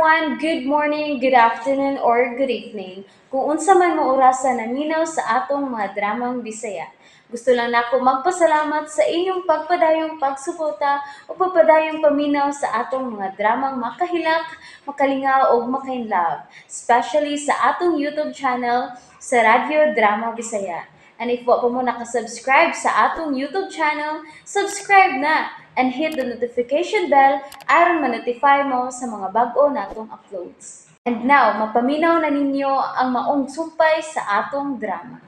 Everyone! Good morning, good afternoon, or good evening. Kung unsa man mo orasa naminaw sa atong mga dramang Bisaya. Gusto lang nako magpasalamat sa inyong pagpadayong pagsuporta o pagpadayong paminaw sa atong mga dramang makahilak, makalingaw ug makainlove, especially sa atong YouTube channel sa Radyo Drama Bisaya. And if wa pa mo nakasubscribe sa atong YouTube channel, subscribe na and hit the notification bell aron ma-notify mo sa mga bag-o natong uploads. And now, mapaminaw na ninyo ang maong sumpay sa atong drama.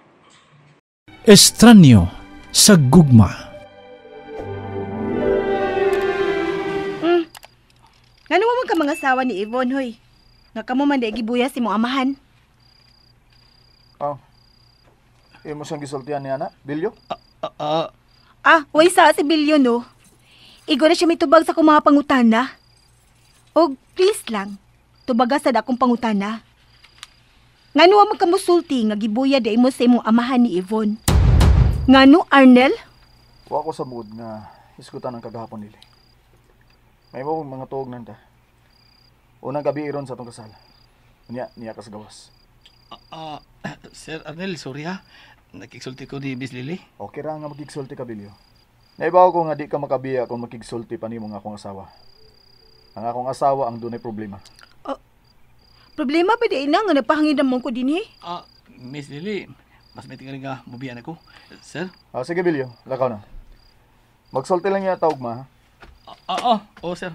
Estranyo sa gugma. Ngano man ka mga asawa ni Yvonne, hoy? Nga kamo man di gibuya si mong amahan. Oh. Imo siyang gisultihan niya na, Bilyo? Way sa si Bilyo, no? Igo na siya may tubag sa akong mga pangutana. Og please lang, tubaga sad akong pangutana. Ngano wa man ka mosulti nga gibuya di mo sa imong amahan ni Yvonne? Ngano, Arnel? Wa ko sa mood nga iskutan ang kagahapon nili. May mo mga tuog nanta. Unang gabi iron sa atong kasal. Unya, niya ka sa gawas. Sir Arnel, sorry ha. Nakiksulti ko ni Miss Lily. Okay ra nga makigsulti ka, Bilyo. Naibaw ko nga di ka makabiya kung makigsulti pa nimo nga akong asawa. Ang akong asawa ang dunay problema. Problema ba di na nga nagpahangin mo ko dinhi? Miss Lily, mas may tingali nga mubiyan ako. Sir? Sige, Bilyo, lakaw na. Magsulti lang niya tawag ma, ha? Oo, sir.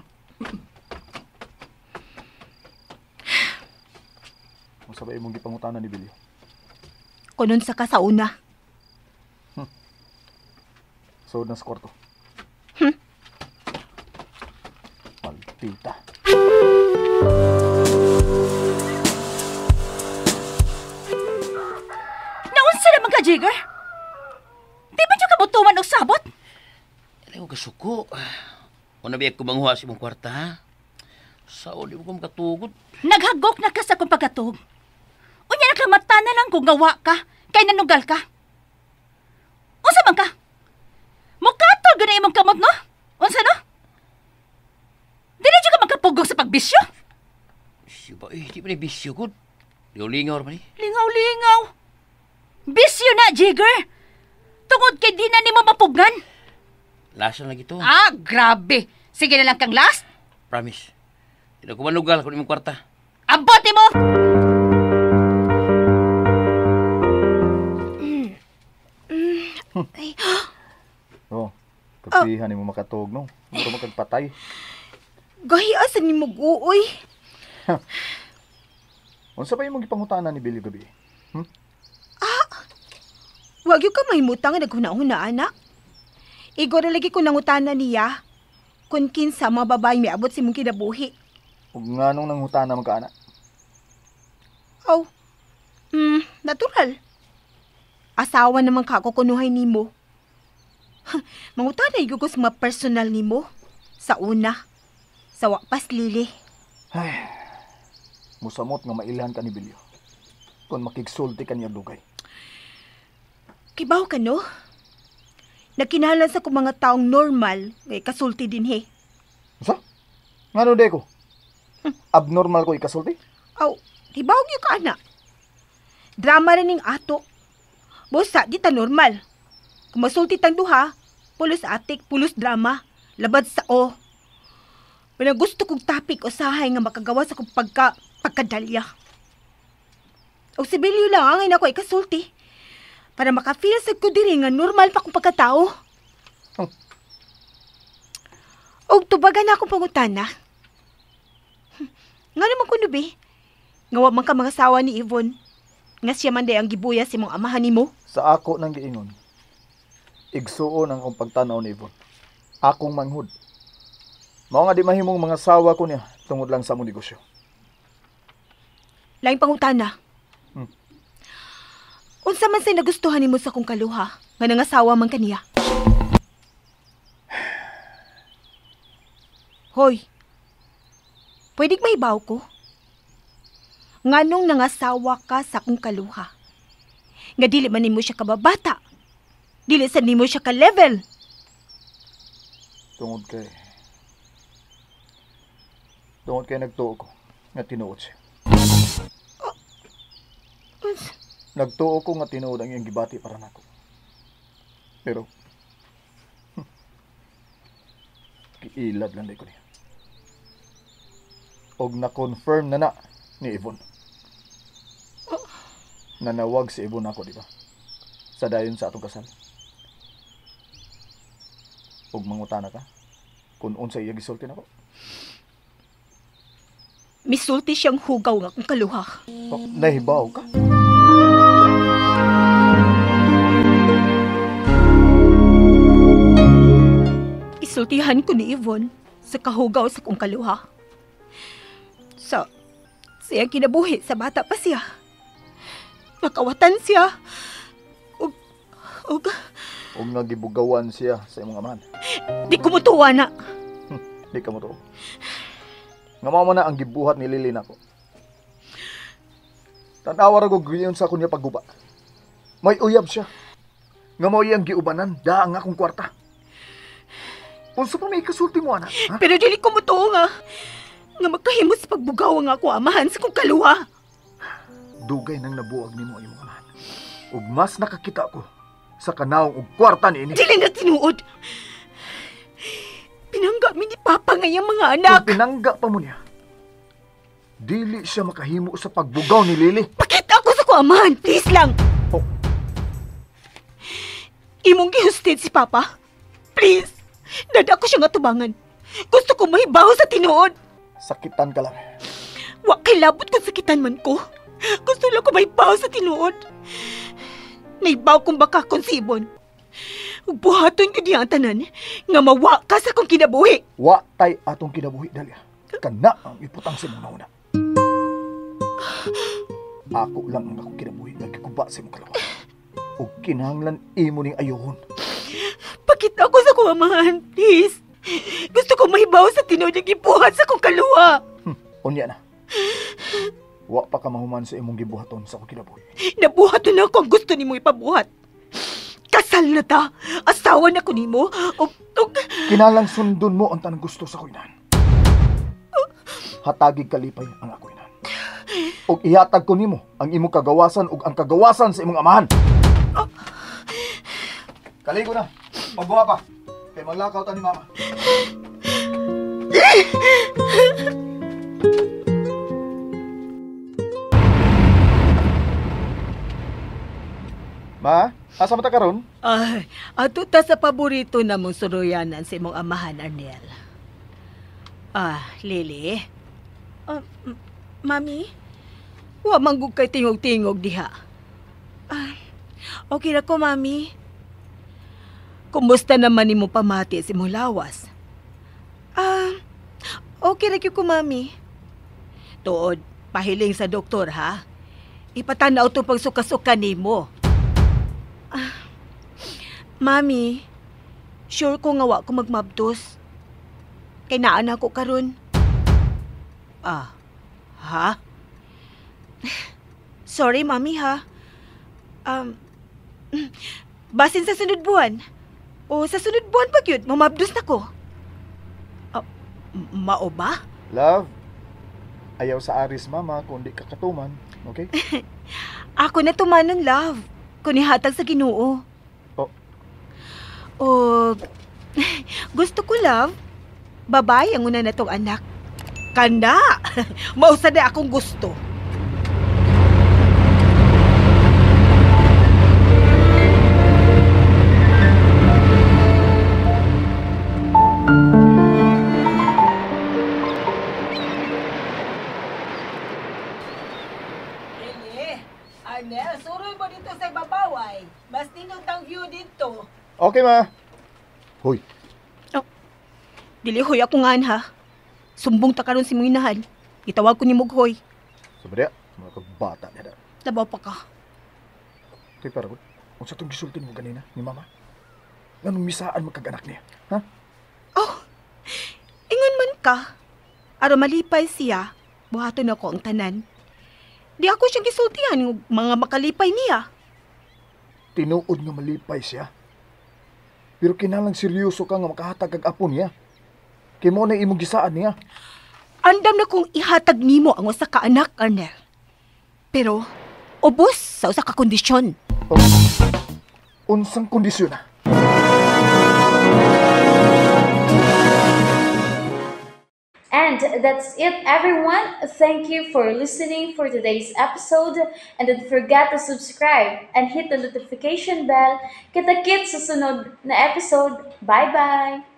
Kung sabay imong gipangutana ni Bilyo. Kunon sa kasauna. Sood na sa kwarto. Maldita. Naunsa naman ka, Jigger? Di ba siya kabutuman og sabot? Ano ko kasuko? Una biya ko manguha sa imong kwarta, ha? Sao di mo ko makatugod? Naghagok na ka sa akong pagkatug. Unya nakamata na lang kung gawa ka, kay nanugal ka. Unsa man ka? Mukatog na imong kamot, no? Unsa, no? Dili jud ka makapugong sa pagbisyo? Bisyo ba? Di ba ni bisyo, good? Lingaw-lingaw man, eh. Lingaw-lingaw. Bisyo na, Jigger. Tungod kay di na nimo mapugan. Last na lang ito. Ah, grabe. Sige na lang kang last. Promise. Di na ko manugal kung imong kwarta. Ambot mo! Ay. Oh, kapihan nimo makatuog, no? Mura makagpatay. Gahi asa nimo guoy. Unsa pa imong gipangutana ni Bilyo gabi? Wag gyud ka mahimutang nga naghuna-huna, anak. Igo ra lagi ko nangutana niya kung kinsa mga babae miabot sa imong kinabuhi. Ug nganong nangutana man ka, anak? Aw. Natural. Asawa naman ka ako kunuhay nimo. Mangutana gyud ko sa mga personal nimo. Sa una, sa wakpas lili. Ay, musamot nga mailhan ka ni Bilyo. Kung makigsulti ka niya dugay. Kibaw ka, no? Nagkinahalan sa kong mga taong normal, ngay kasulti din, he. Unsa? Ngano de ko? Abnormal ko ikasulti? Aw, kibaw gyud ka, anak. Drama rin ning ato. Bosa, di ta normal. Kung masulti tang duha, pulos atik, pulos drama, labad sa o. Pero gusto kong topic usahay nga makagawa sa kong pagkadalya. O si Bilyo lang ang ina ko ikasulti. Para makafeel sa ko diri nga normal pa kong pagkatao. Oh. Og tubagan na akong pangutana. Nga naman kuno be? Nga wa man ka mga asawa ni Yvonne. Nga siya man day ang gibuya sa imong amahan nimo. Sa ako nang giingon, igsuon ang akong pagtan-aw ni Yvonne. Akong manghud. Mao nga di mahimong mga sawa ko niya tungod lang sa among negosyo. Laing pangutana. Unsa man say nagustuhan nimo sa akong kaluha nga nangasawa man kaniya? Hoy. Pwede mahibaw ko? Nganong nangasawa ka sa akong kaluha? Nga dili man nimo siya kababata. Dili sa nimo siya ka-level. Tungod kay nagtuo ko. nga tinuod siya. Nagtuo ko nga tinuod ang iyang gibati para nako. Pero giilad lang ko niya. Og na-confirm na na ni Yvonne. Nanawag si Yvonne ako, di ba? Sa dayon sa atong kasal. Og mangutana ka kung unsa iya gisulti nako. Misulti siyang hugaw nga akong kaluha. Oh, nahibaw ka? Isultihan ko ni Yvonne sa kahugaw sa kong kaluha. Sa siyang kinabuhi sa bata pa siya. Nakawatan siya. Og nga gibugawan siya sa imong amahan. Di ko mutuwa na. Di ka mutuwa. Nga mao man na ang gibuhat ni Lily nako. Tan-awa ra ko giyon sa akong pagguba. May uyab siya. Nga mao iyang giubanan da ang akong kwarta. Unsa pa may kasulti mo ana? Ha? Pero dili ko mutuo nga magkahimo sa pagbugaw ang ako amahan sa kong kaluha. Dugay nang nabuag nimo ang imong amahan. Ug mas nakakita ko sa kanawong og kwarta niini. Dili na tinuod. Pinangga mi ni Papa nga iyang mga anak. Kung pinangga pa mo niya, dili siya makahimo sa pagbugaw ni Lily. Pakita ako sa kong amahan, please lang. Oh. Imong gihustin si Papa. Please. Dada ko siya nga tubangan. Gusto ko mahibaw sa tinuod. Sakitan ka lang. Wa kay labot kung sakitan man ko. Gusto lang ko mahibaw sa tinuod. Nahibaw kong baka konsibon. Buhaton ko diya ang tanan nga mawa ka sa akong kinabuhi. Wa tay atong kinabuhi, Dalia. Kana ang iputang sa imong nauna. Ako lang ang akong kinabuhi nga gikuba sa imong kalawa. Ug kinahanglan imo ning ayuhon. Pakita ko sa akong amahan, please. Gusto ko mahibaw sa tinuod ang gibuhat sa akong kaluha. Unya na. Wa pa ka mahuman sa imong gibuhaton sa akong kinabuhi. Nabuhaton na ako ang gusto nimo ipabuhat. Kasal na ta. Asawa na ko nimo. Og Kinalang sundon mo ang tanang gusto sa akong inahan. Hatagig kalipay ang ako inahan. Og ihatag ko nimo ang imong kagawasan ug ang kagawasan sa imong amahan. Kaligo na. Pagbuha pa. Kay maglakaw ta ni mama. Ma, asa man ta karon? Ay, ato ta sa paborito na mong suruyanan sa imong amahan, Arnel. Ah, Lily. Mami? Wa manggug kay tingog-tingog diha. Ah, okay ra ko, Mami. Kumusta naman nimo pamati sa imong lawas? Ah, okay ra gyud ko, Mami. Tuod, pahiling sa doktor, ha? Ipatanaw to pagsuka-suka nimo. Ah, Mami, sure ko nga wa ko magmabdos. Kay naa na ako karon. Ah, ha? Sorry, Mami, ha? Basin sa sunod buwan. O sa sunod buwan pa gyud, mamabdos na ko. Mao ba? Love, ayaw sa aris, Mama, kung di ka katuman, okay? Ako na tumanon, love. Kung ihatag sa Ginoo. Oh. O, gusto ko, love. Babae ang una na tong anak. Kana! Mausa na akong gusto. Arnel, suroy mo dito sa ibabaway. Mas nindot ang view dito. Okay, ma. Hoy. Oh, dili hoy ako ngan ha. Sumbong ta karon si mong inahan. Gitawag ko ni Mughoy. Sabi niya, mga kagbata niya da. Labaw pa ka. Kay pero, unsa tong gisulti mo ganina ni mama? Nganong misaan magkag-anak niya? Ha? Oh, ingon man ka. Aron malipay siya, buhaton ako ang tanan. Di ako siyang gisultihan ng mga makalipay niya. Tinuod nga malipay siya. Pero kinahanglan seryoso ka nga makahatag kag apo niya. Kay mo na imong gisaad niya. Andam na kong ihatag nimo ang usa ka anak, Arnel. Pero, ubos sa usa ka kondisyon. Oh, unsang kondisyon na? And that's it, everyone. Thank you for listening for today's episode. And don't forget to subscribe and hit the notification bell. Kita-kits sa sunod na episode. Bye-bye!